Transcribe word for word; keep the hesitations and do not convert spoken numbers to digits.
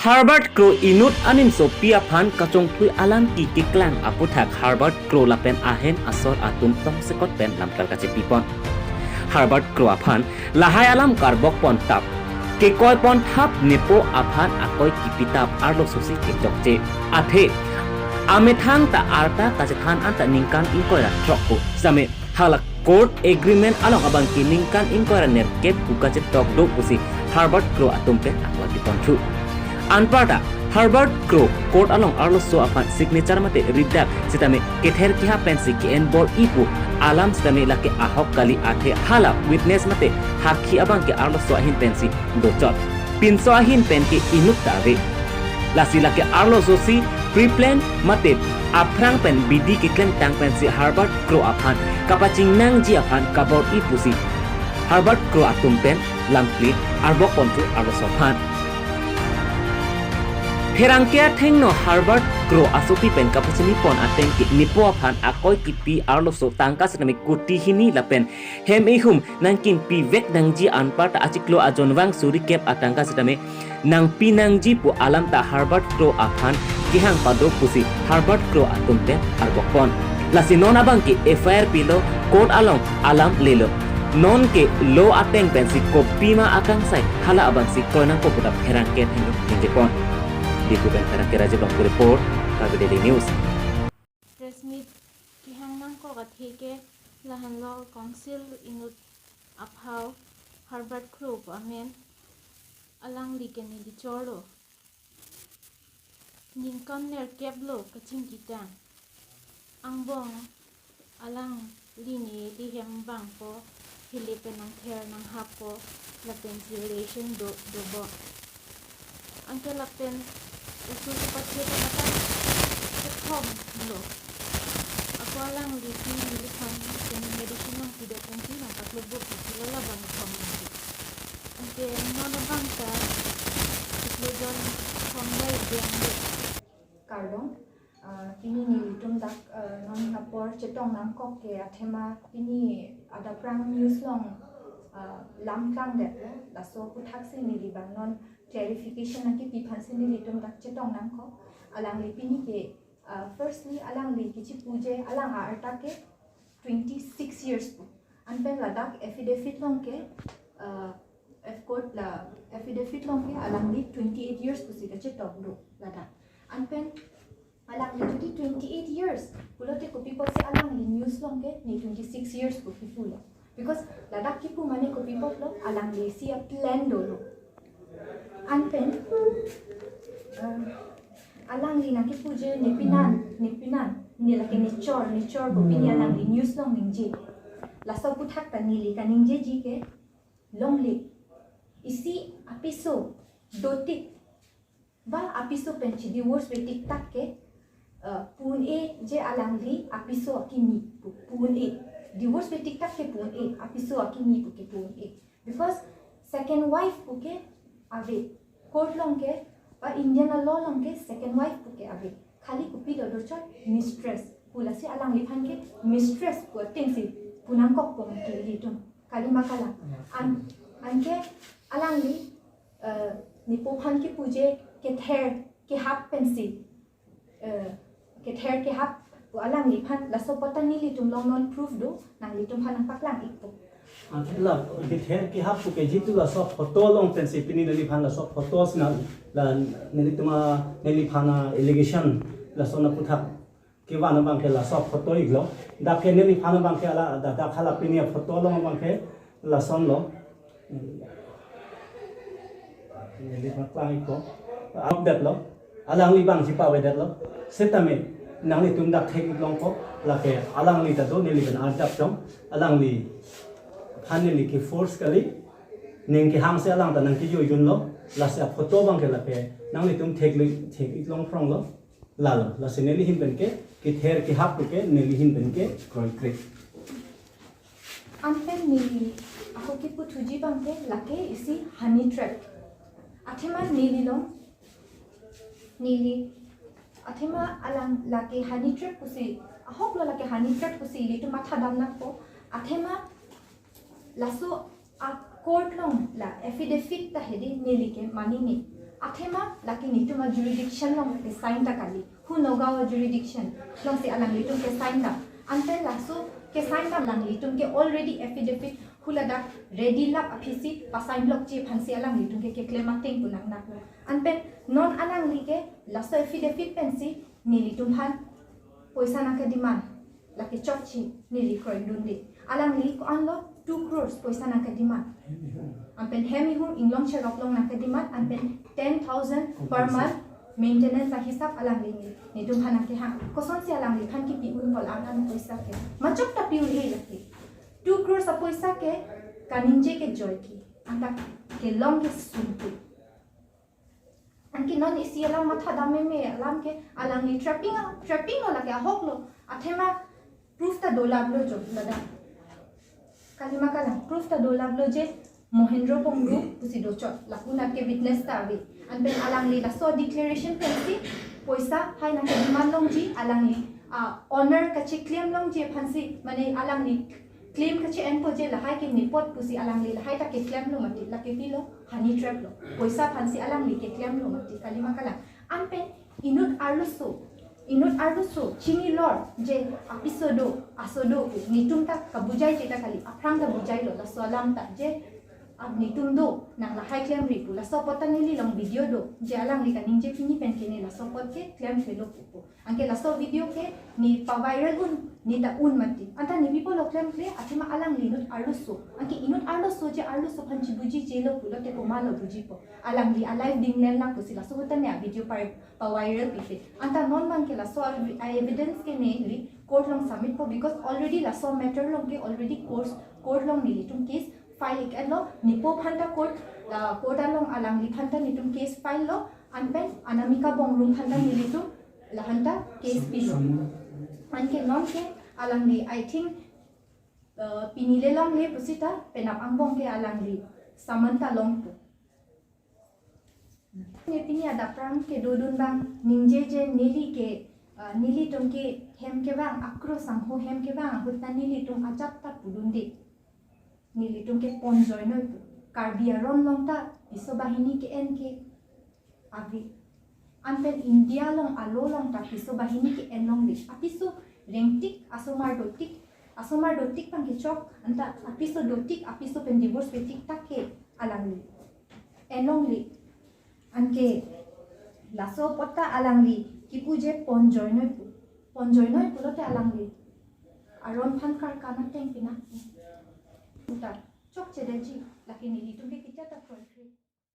Herbert Crow inut aninsopi aphan kachongthui alam keklang aputhak Herbert Crow lapen ahem asor atum tongsekot pen lamkal kachepipon. Herbert Crow aphan lahai alam karbokpon tap, kekoipon thap nepo aphan akoi kipitap arlososi kechokche. Athe amethang ta arta kachethan anta ningkan ingkoi ra throk pu same hala court agreement along abang ke ningkan ingkoi ra nerkep pu kachetok do pusi Herbert Crow atum pen akla piponthu. Anparta Herbert Crow court along arloso aphan signature mate ridak sitame kether kehap pensi ke-en bor-i pu alam sitame lake ahok kali, athe hala witness mate hakhi abang ke arloso ahin pensi dochot. Pinso ahin pen ke inut ta ave. Lasi lake arlososi pre-plan mate aphrang pen bidi keklem tang pensi Herbert Crow aphan kapaching nangji aphan kabor-i pusi Herbert Crow atum pen lamkli arbokponthu arloso aphan. Pherangke athengno Herbert Crow asopi pen kapachinipon ateng ke nepo aphan akoi kipi arloso tangka sitame koti hini lapen hem ihum nangkinpivek nangji, anparta achiklo ajon vang suri kep atangka sitame nangpi nangji pu alam ta Herbert Crow aphan kehang pado pusi Herbert Crow atum pen arbokpon. Lasi non abang ke F I R pilo, court along alam lelo. Non ke law ateng pensi kopima akangsai hala abangsi kroinangpo pu ta pherangke athengno ningjepon. Diphu pen pherangke Rajiv Longki report, Karbi Daily News. Press meet kehang nangkok athe ke lahenlo council inut aphau Herbert Crow pu amen, alangli ke neli chorlo. Ningkan nerkep lo kachingki tang. Angbong alangli neli hem vangpo, hilip pen nangther nanghappo, lapensi relation do, dobom. Anke lapen usul kepathe ta mata kethom lo. Ako alangli si neliphan kene medicine nangpidet pensi nangpaklo bup si lala bang thom nangji. Anke non abang ta chiklo jon thom dai deng lo. Kardom, ah, pini nelitum dak, ah, non apor chetong nangkok ke athema pini adapprang news along, ah, lam klangdet lo, laso aputhaksi neli bang non clarification nangkipi aphansi nelitum dak chetong nangkok. Alangli pini ke, ah, firstly alangli kechipuje alang a-arta ke twenty-six years pu. Anpen ladak affidavit along ke, ah, F court la affidavit along ke alangli twenty-eight years pusi kachetok do ladak. Anpen alangli jodi twenty-eight years pulote kopi apotsi alangli news along ke ne twenty-six years pu kipulo. Because ladak kipu mane kopi apotlo, alangli isi a-plan dolo. Anpen, ah, alangli nangkipuje ne pinan, ne pinan, ne lake ne chor, ne chor pu pini alangli news along ningje. Laso aputhak ta neli kaningjeji ke longle. Isi apiso dotik ba apiso pen chi divorce ve tik tak ke, eh, pu un-e je alangli apiso akimi pu, pu un-e. Divorce ve tik tak ke pu un-e, apiso akimi pu ke pu un-e. Because second wife pu ke ave. Court along ke, ba Indian a-law along ke second wife pu ke ave. Khali kopi do dochot, mistress pu, lasi alangliphan ke mistress pu atengsi pu nangkokpo mati ilitum. Kali ma kalang. An, anke alangli, eh, nepo aphan kipuje kether kehap pensi, eh, kether kehap pu alangliphan, laso apot ta nelitum along non proof do, nanglitum aphan nangpaklang-ikpo. Anke la kether kehap pu ke jitu laso photo along pensi pini neliphan laso photo si na, la nelitum a, neliphan a-allegation lason aputhak kevan abang ke laso photo-iklo. Dak ke neliphan abang ke ala, dak, dak hala pini a-photo along abang ke lasonlo. Neliphan klang-ikpo. Update lo. Alangli abang si pavedetlo. Setame nanglitum dak thek-iklongpo. Lake alangli ta do, neli pen arjap chong. Alangliphan neli ke-force kali. Ning kehang si alang ta nangkejoi junlo. Lasi a-photo abang ke lake nanglitum thek-ik, thek-iklong phronglo. Lalo, lasi neli ahin pen ke, kether kehap pu ke, neli ahin pen ke kroikre. Anpen neli ako kiputhuji abang ke lake isi honey trap. Athema neli along, neli, athema alang lake honey trap pusi, ahoklo lake honey trap pusi ilitum mathadam nangpo. Athema laso a-court along la affidavit ta hedi neli ke manini. Athema lake netum a-jurisdiction along ke sign ta kali. Hu Nagaon a-jurisdiction alongsi alanglitum ke sign dam. Anpen laso ke sign dam alanglitum ke already affidavit hu ladak ready lap aphisi pa-sign lokji aphansi alanglitum ke keklem ateng pu nangnak lo. Anpen non alangli ke laso affidavit pensi nelitum aphan poisa nangkedemand. Lake chokche neli kroidunde. Alangli ko-anlo two crores poisa nangkedemand. Anpen hem ihum inglong cherok along nangkedemand, anpen ten thousand per month maintenance ahisap alangli ne, netum aphan nangkehang. Kosonsi alangliphan kipi un pol an an poisa ke? Majok ta pi un-e lake. Two crores apoisa ke kaningje ke joike. Anta kelong ke sungtu. Anke non isi alam matha dam meme alam ke alangli trapping a, trapping lo lake, ahok lo. Athema proof ta dolap lo jo ladak. Kalima kalang, proof ta dolap lo je Mohendro Pongru pusi dochot, lapu nat ke witness ta ave. Anpen alangli laso declaration pensi poisa hai nangkedemand longji, alangli a owner kacheklem longji aphansi, mane alangli claim kache-enpo je lahai ke nepot pusi alangli lahai ta keklem lo mati, lake pilo, honey trap lo. Poisa aphansi alangli keklem lo mati, kalima kalang. Anpen inut arloso, inut arloso chinilor je apiso do, aso do pu, netum ta kabujaije ta kali, aphrang ta bujailo laso alam ta je, a, netum do, nang lahai klemri pu. Laso apot ta neli along video do je alangli kaningje pini pen ke ne laso apot ke klemklelo pu pu. Anke laso video ke ne pa-viral un, ne ta un mati. Anta ne pi pulo klemkle, athema alangli inut arloso. Anke inut arloso je arloso aphan chibujijelo pulote komatlo bujipo? Alangli a-life dinglen lang pusi laso ahut ta ne a-video pa, pa-viral pipe. Anta non abang ke laso a, a-evidence ke neli court along submitpo, because already laso matter along ke already court, court along nelitum case file ik-etlo, nepo aphan ta court, la court along alangliphan ta netum case file lo, anpen Anamika Bongrung aphan ta nelitum lahai ta case pilo. Anke non ke alangli, I think, uh, pini le longle pusi ta penap angbong ke alangli summon ta longpo. Ne pini adap rang kedodun abang ningjeje neli ke, uh, nelitum ke hem kevang, akro sangho hem kevang ahut ta nelitum ajat ta pudunde. Nelitum ke ponjoinoi pu. Karbi aron along ta piso banghini ke-en ke ave. Anpen India along alo along ta piso banghini ke-en longle. Apiso rengtik, asomar dotik, asomar dotik abang ke chok, anta apiso dotik, apiso pen divorce petik ta ke alangli en longle. Anke laso apot ta alangli kipu je ponjoinoi pu. Ponjoinoi pulote alangli aron aphan karkan ateng pinak pu. Puta chokche detji, lake nelitum ke ketia ta kroikre.